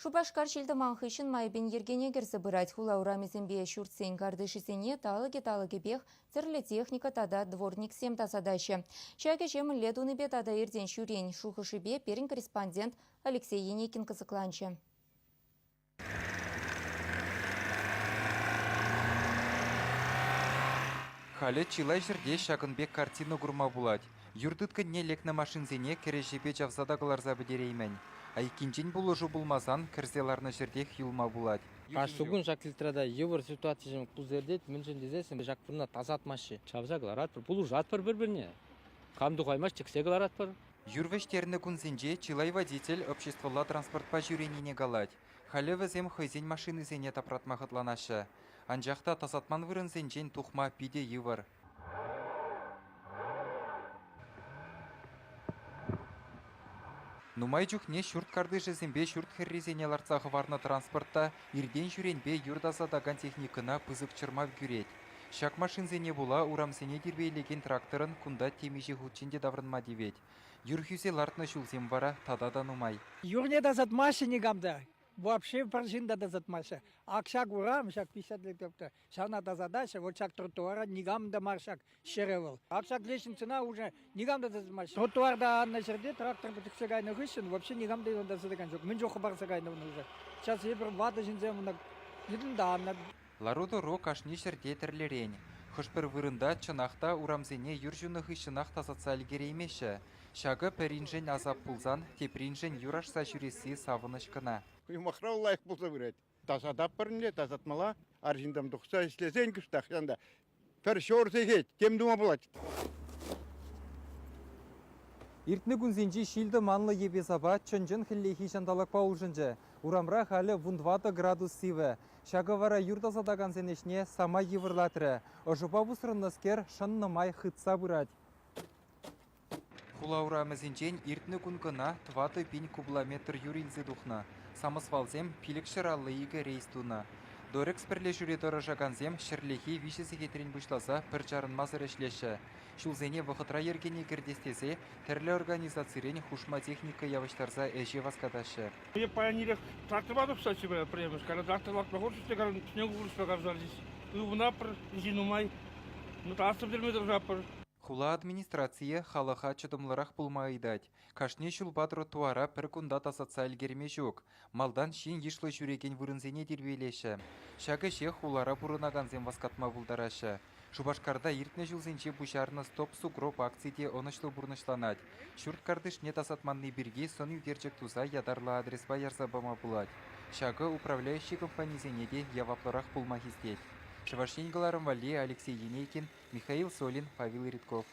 Шупашкар ҫил-тӑман хыҫҫӑн майӗпен йӗркене кӗрсе пырать. Хула урамӗсемпе ҫуртсен картишӗсене талӑкӗ-талӑкӗпех тӗрлӗ техника тата дворниксем тасатаҫҫӗ. Ҫак ӗҫе мӗнле тунипе тата иртен-ҫӳрен шухӑшӗпе пирӗн корреспондент Алексей Еникин кӑсӑкланчӗ. Халӗ чылай ҫӗрте ҫакӑн пек картина курма пулать. Юр тыткӑнне лекнӗ машинсене кӗреҫепе чавса та кӑларса пӗтереймӗн. Айккинчен пулӑшу пулмасан кӗрсе ларнӑ ҫӗртех юлма пулать. Кашни кун ҫак фильтрта йывӑр ситуацисем пулса иртет, мӗншӗн тесессӗн ҫак вырӑна тасатмаҫҫӗ. Чавса кӑларатпӑр, пулӑшатпӑр пӗр-пӗрне. Кам тухаймасть, чиксе кӑларатпӑр. Юр вӗҫтернӗ кунсенче чылай водитель обществӑлла транспортпа ҫӳренине калать. Халӗ вӗсем хӑйсен машинисене тапратма хӑтланаҫҫӗ. Анчах та тасатман вырӑнсенчен тухма питӗ йывӑр. Нумай чухне ҫурт картишӗсемпе ҫурт хӗррисене лартса хӑварнӑ транспорт та иртен-ҫӳренпе юр тасатакан техникӑна пысӑк чӑрмав кӳрет. Ҫак машинсене пула урамсене тирпейлекен тракторӑн кунта темиҫе хутчен те таврӑнма тивет. Юр хӳсе лартнӑ ҫулсем вара тата та нумай. Юрне тасатмаҫҫӗ никам та. Вообще пӗр ҫын та тасатмаҫҫӗ. Ак ҫак урам, ҫак 50 ҫавна тасатаҫҫӗ. Вот ҫак тротуара никам та мар ҫак ҫӗрӗ вӑл. Ак ҫак лестницӑна уже никам та тасатмасть. Тротуарта аннӑ ҫӗрте трактор пӗтӗхсе кайнӑ хыҫҫӑн вообще никам та тасатакан ҫук. Мӗн чух хӑпарса кайнӑ ун уже. Сейчас эпир ватӑ ҫынсем ӑна йӑтӑнта аннӑ. Лару-тӑру кашни ҫӗрте тӗрлӗрен. Хӑш-пӗр вырӑнта чӑнах та урамсене юр ҫунӑ хыҫҫӑнах тасатса ӗлкӗреймеҫҫӗ. Ҫакӑ пӗриншӗн асап пулсан, теприншӗн юр ашса ҫӳресси савӑнӑҫ кӑна. Юмахра лайӑх пулса пырать. Тасататпӑр ӗнтӗ, тасатмалла. Арҫынсем тухса ӗҫлесен кӑштах ҫавӑнта пӗр ҫур сехет тем тума пулать. Иртнӗ кунсенчи ҫил-тӑманлӑ йӗпе-сапа чӑн-чӑн хӗллехи ҫанталӑкпа улшӑнчӗ. Урамра халӗ 14 градус сивӗ. Ҫакӑ вара юр тасатакансен ӗҫне самай йывӑрлатрӗ. Ӑшӑпа пусрӑннӑскер шӑннӑ май хытса пырать. Хула урамӗсенчен иртнӗ кун кӑна 4000 кубла метр юр илсе тухнӑ. Самосвалсем 552 рейс тунӑ. Дорекс пӗрлешӳре тӑрӑшакансем ҫӗрлехи 3 сехетрен пуҫласа пӗр чарӑнмасӑр ӗҫлеҫҫӗ. Ҫулсене вӑхӑтра йӗркене кӗртес тесе тӗрлӗ организацирен хушма техника явӑҫтарса ӗҫе васкатаҫҫӗ. Эп паян ирех тракторпа тухса пӗрремӗш, кайран трактор лартма хушрӗҫ те кайран снег улӑшма карсарчӗҫ. Ывӑнатпӑр, ӗҫи нумай. Ну, трактор пӗтерме тӑрӑшатпӑр. Хула администрацийӗ халӑха чӑтӑмлӑрах пулма ыйтать. Кашни ҫулпа тротуара пӗр кунта тасатса ӗлкӗрме ҫук. Малтан ҫын йышлӑ ҫӳрекен вырӑнсене тирпейлеҫҫӗ. Ҫак ӗҫе хулара пурӑнакансем васкатма пултараҫҫӗ. Шупашкарта иртнӗ ҫулсенче пуҫарнӑ «Стоп-сугроб» акци те ӑнӑҫлӑ пурнӑҫланать. Ҫурт картишне тасатманни пирки сӑн ӳкерчӗк туса ятарлӑ адреспа ярса пама пулать. Ҫакӑ управляющи компанисене те яваплӑрах пулма хистет. Чӑваш Ен кӑларӑм валли Алексей Енейкин, Михаил Солин, Павел Иритков.